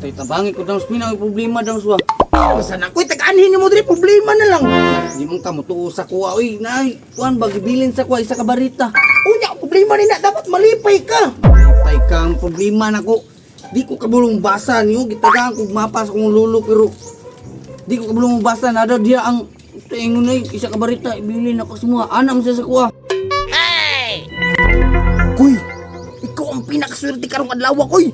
Tay tabangi ko dams mina may problema dams wa. Basta na koy tag-anhin nimo diri problema na lang. Di mo ka motuo sa kuha oy, nay. Kuan ba gibilin sa kuha isa ka barita. Unya problema ni na dapat malipay ka. Tay ka ang problema nako. Di ko kabulong basa niyo gitagaan kog mapa sa kong lulo pero di ko kabulong basa nada diya ang ingon nay isa ka barita ibilin ako semua. Ana mo siya sa kuha. Kuy, ikaw ang pinakaswerte karong adlaw koy.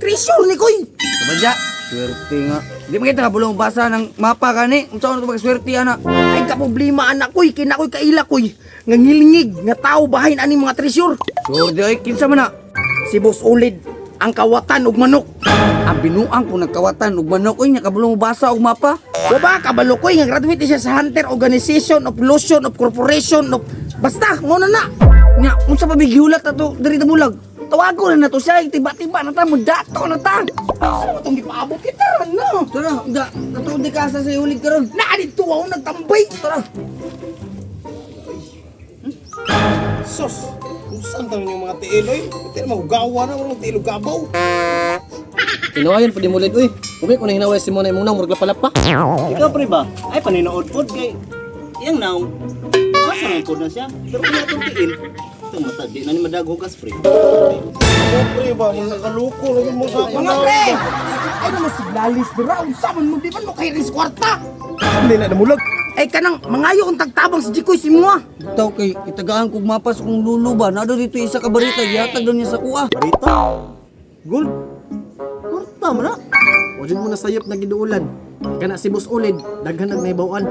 Treasure ni koy. Sabadya, swerte nga. Di man kita kabulong basa ng mapa kani. Unsa man ko swerte ana? Ay ka problema anak koy, kina koy kaila koy. Nga ngilingig nga tao bahin ani mga treasure. Swerte oy, kinsa man na? Si Boss Ulid, ang kawatan og manok. Ang binuang ko nagkawatan og manok oy nya kabulong basa og mapa. Wa ba kabalo koy nga graduate siya sa Hunter Organization of Lotion of Corporation of basta mo na na. Nya unsa pa bigihulat ato diri ta bulag. Tawago na nato siya, tiba-tiba na ta mo dato na ta. Asa mo tong gipaabot kita no. Tara, da, katuod di ka sa ulig karon. Naa didto ako nagtambay. Tara. Sos, kung saan tayo yung mga tiil, oy? Hindi na mahugawa na, walang tiil gabaw. Tinawayan pa di mo uy. Umi ko na hinaway si Mona imong naong murag lapalapa. Ikaw pre ba? Ay paninood pod kay iyang naong. Asa man pod na siya. Pero kung atong tiil, itong mata di na ni madaghugas pre. Oh, pre ba, mga kaluko, lagi mo sa Mga pre! Ay naman si Lalis dira unsa man mo di man mo kay ris kwarta. Hindi na namulag. Ay kanang mangayo ang tagtabang si Jikoy si Mua. Bitaw kay itagaan kog mapa sa kong lulo ba. Nado dito isa ka barita, gihatag daw niya sa kuha. Barita. Gold. Kwarta man na. Wajud mo na sayop na giduulan. Kana si Boss Ulid, daghan nag nahibaw-an.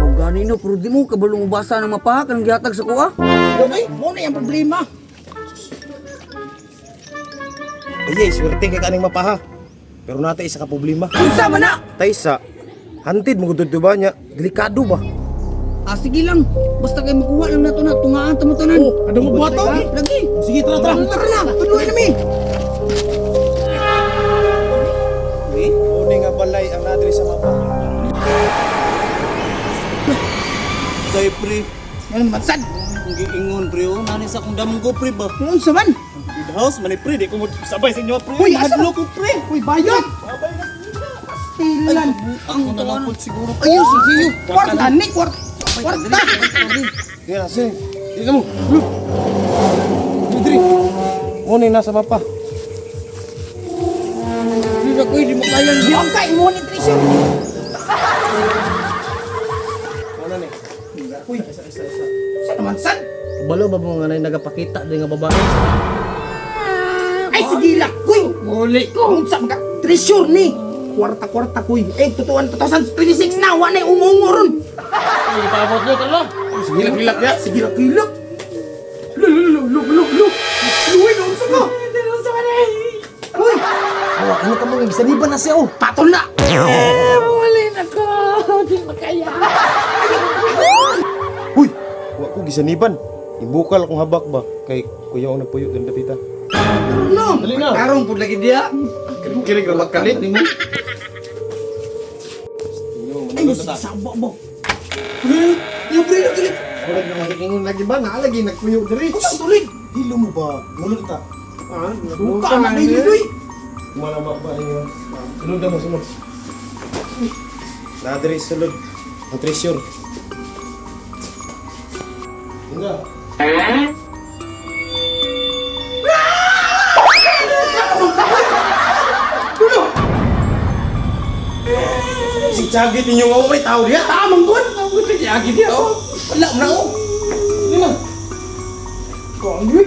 Oh, gani no, pero di mo kabulong basa ng mapa kanang gihatag sa kuha. Ay, mo na yung problema. Ay, swerte kay kaning mapaha. Pero nata isa ka problema. Unsa man na? Taysa, hantid mo gudod ba niya? Delikado ba? Ah, sige lang. Basta kay makuha lang nato na tungaan ta mo tanan. Oh, ano mo buhato? Lagi. Sige, tara, tara. Tara na, tuloy na mi. Uni nga balay ang nadri sa mapa. Kay pre, Yan naman sad. ang giingon pre oh, nani sa akong damgo pre ba? Unsa man? Bid house man ni pre, di ko mo sabay sa inyo pre. Uy, asa? Mahadlok ko pre. Uy, bayad. Pastilan. Ang na lang pod siguro. Ayos, sige. Kwarta ni kwarta. Kwarta. Di na, sige. Di na mo. Look. Diri. Uni nasa mapa. Di na koy, di mo kaya. Buang ka imo ni treasure. Wala ni. Uy, isa isa isa. Sa naman sad? Kabalo ba mo nga nay nagapakita di nga babae? Ay sige lang, kuy. Muli ko unsa man ka treasure ni. Kwarta kwarta kuy. Eh tutuan 2026 na wa na umungo ron. Ipaabot niyo tala. Sige lang, hilak niya. Sige lang kilak. Lo lo lo lo lo lo. Luwi na unsa ka? Unsa ka ni? Uy, Awa, ano ka mga gisaniban na siya oh. patol na. Uy, wa ko gisaniban. Ibukal akong habak ba kay kuya ang nagpuyo din dapita. No. Dali na. Karong pud lagi diya. Kilig ra magkalit. Ay, saba ba? Yung pre, dili. Murag na ingon lagi ba na lagi nagkuyo diri. Unsa tulig? Hilo mo ba? Mulod ta. Ah, Buka na ni Luy. Malama ba inyo? Sulod na mo, sulod. Nadri sulod. Ang treasure. Inga. Si Chagit ninyo nga may tao diya. Tamang gud. Lagi dia oh. Wala na oh. Ano na? Kanggi.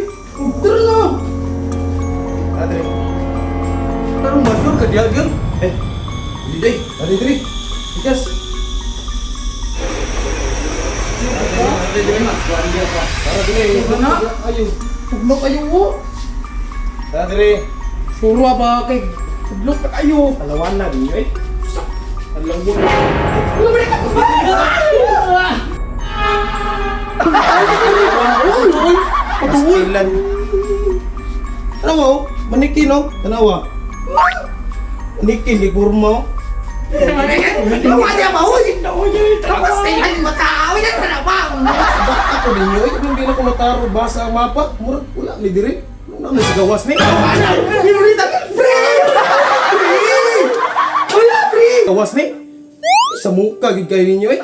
Tara na. Nadri. Tarong basur ka diya gyud. Eh. Dili. Nadri diri. Tikas. Tara diri. Na. Ayo. Tuglo kayo oh. Tara diri. Suro ba kay tuglo pa kayo. Alawan na ninyo eh. Wala ba ka? Pastilan. Ano mo? Manikin oh. Tanawa. Manikin di kurma. Wala dia ba oy? Pastilan makaawin na ba? Bak ako ninyo eh. Hindi na ko mataro basa ang mapa. Murag wala ni diri. Nung namin sa gawas ni. Pinurita. Pre! Pre! Kawas ni. Sa muka gid kayo ninyo eh.